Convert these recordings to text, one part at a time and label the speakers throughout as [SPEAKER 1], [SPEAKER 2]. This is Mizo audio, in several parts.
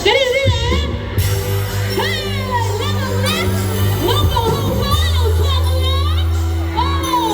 [SPEAKER 1] Kan inrin em? Hey! Level next! Naupang ho kha lo chhuak ula! Aw!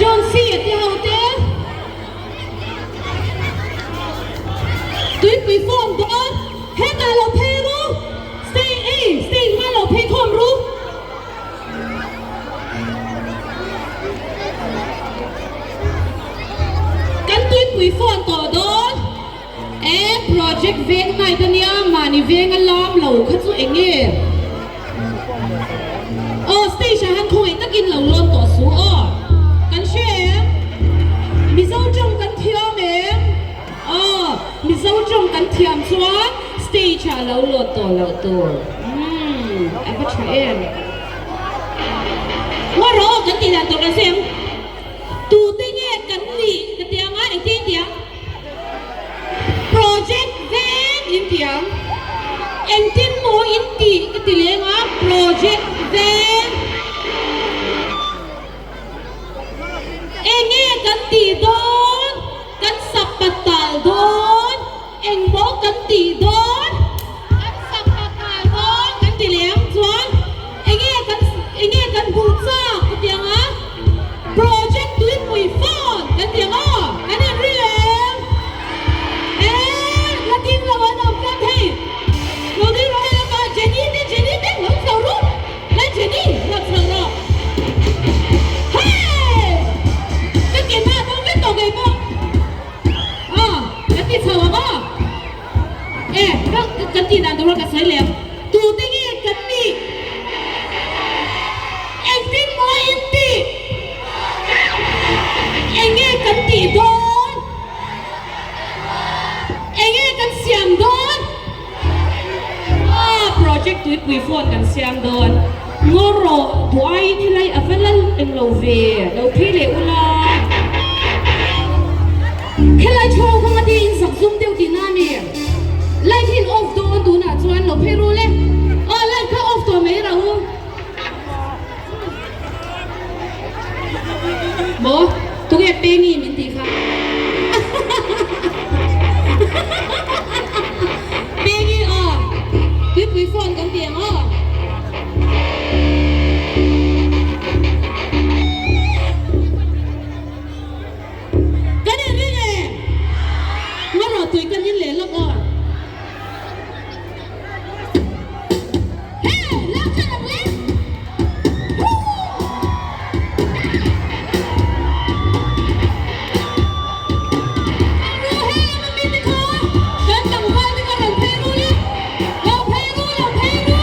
[SPEAKER 1] John C a te ho te. Tuipui phone dawn hetah lo phei ru stay ei stay hma lo phei khawm ru. Kan tuipui phone tawh dawn e project veng night ania mahni veng a lam lo kha chu eng nge aw stage ah han khawngaih takin lo lawn tawh su aw kan hre em Mizo tawng kan thiam em aw Mizo tawng kan thiam chuan stage ah lo lawn tawh loh tur umm a va tha em. Ngaw rawh aw kan tih dan tur kan sawi ang. Tute nge kan nih ka ti ang a, engtin ti ang? Project veng in ti ang. Engtin maw in tih ka ti leng a, project veng. Enge kan tih dawn? Kan sapatal dawn. Engmaw kan tih dawn? Kan sapatal dawn kan ti leh ang chuan enge kan enge kan hmuh chak ka ti ang a, project tuipui phone kan ti ang aw, kan in ri em? Eeh la ding lo an awm tlat hei, lo ding rawh hei lama Jenny te Jenny te lo chho ru, la Jenny lo chho rawh, hei ka ke hna dawn vek tawh ngei pawh. Aw, kan ti chho ang aw. E, ka kan tih dan tur a ka sawi leh ang. Tute nge kan nih? Engtin maw in tih? Eng nge kan tih dawn? Eng nge kan siam dawn? Aw, project tuipui phone kan siam dawn. Ngaw rawh, duh aiin helai a va lal eng lo ve, lo phei leh ula. Helai chhawng kawng a tia in zak zum deuh tihna a ni. Light hi in off dawn tunah chuan lo phei ru le. Aw, light kha off tawh mai rau. Maw? Tunge Penny min tih kha? Penny aw, tuipui phone kan ti ang aw. Kan inring e! Ngarawh tui kan in leh lawk aw. Hey! Lak chan ang le! Phei ru hei lam ami te kha kan tlangval te kha rawn phei ru le! Lo phei ru lo phei ru!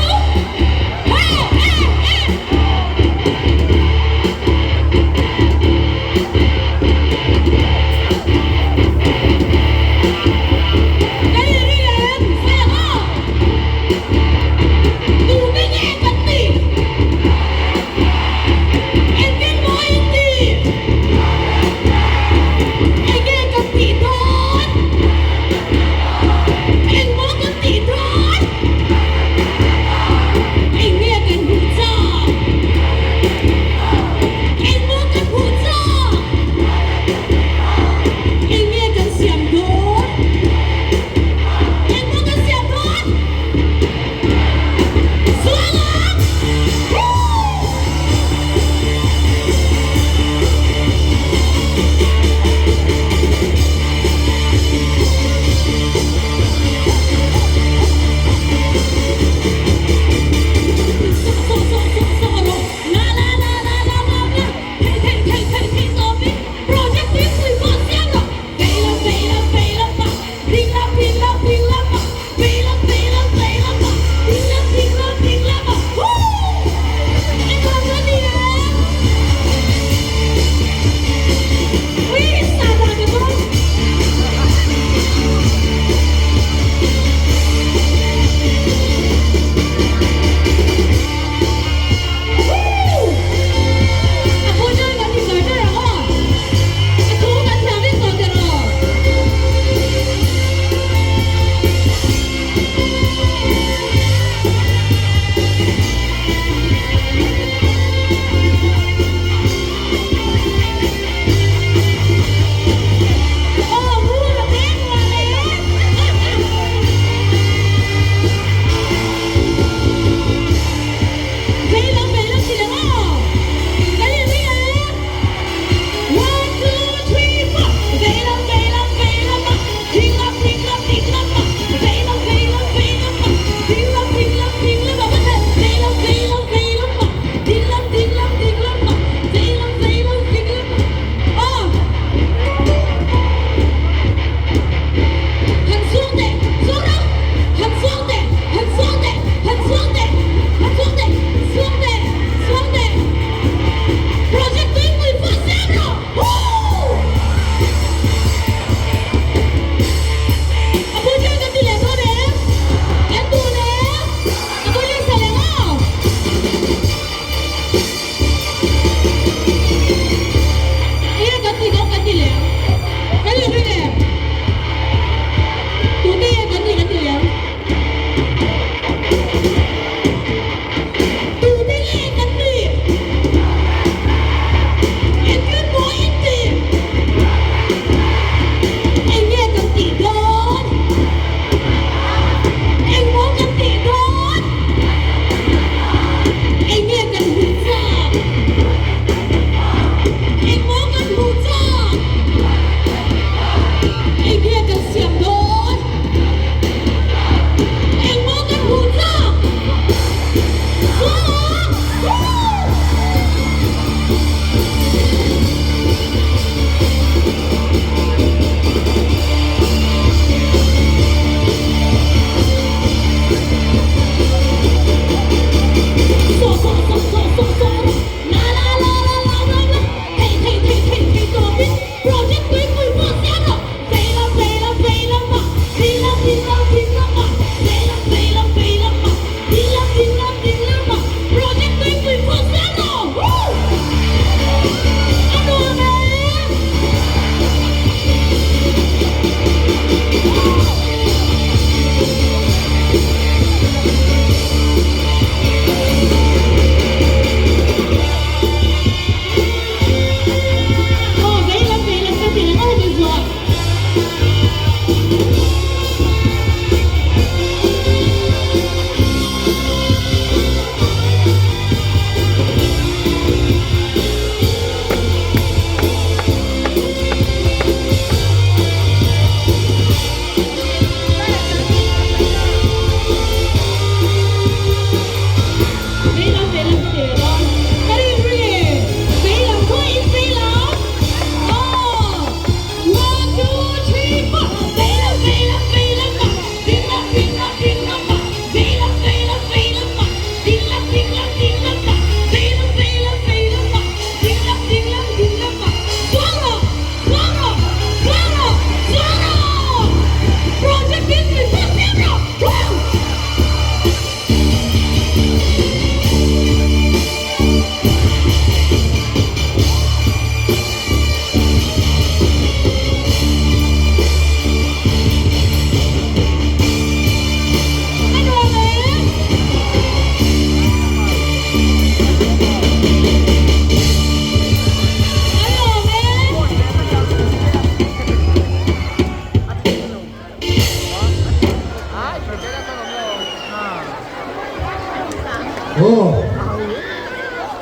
[SPEAKER 2] Aw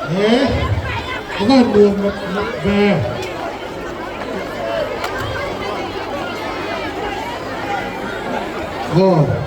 [SPEAKER 2] he a van nuam mak mak ve. Aw.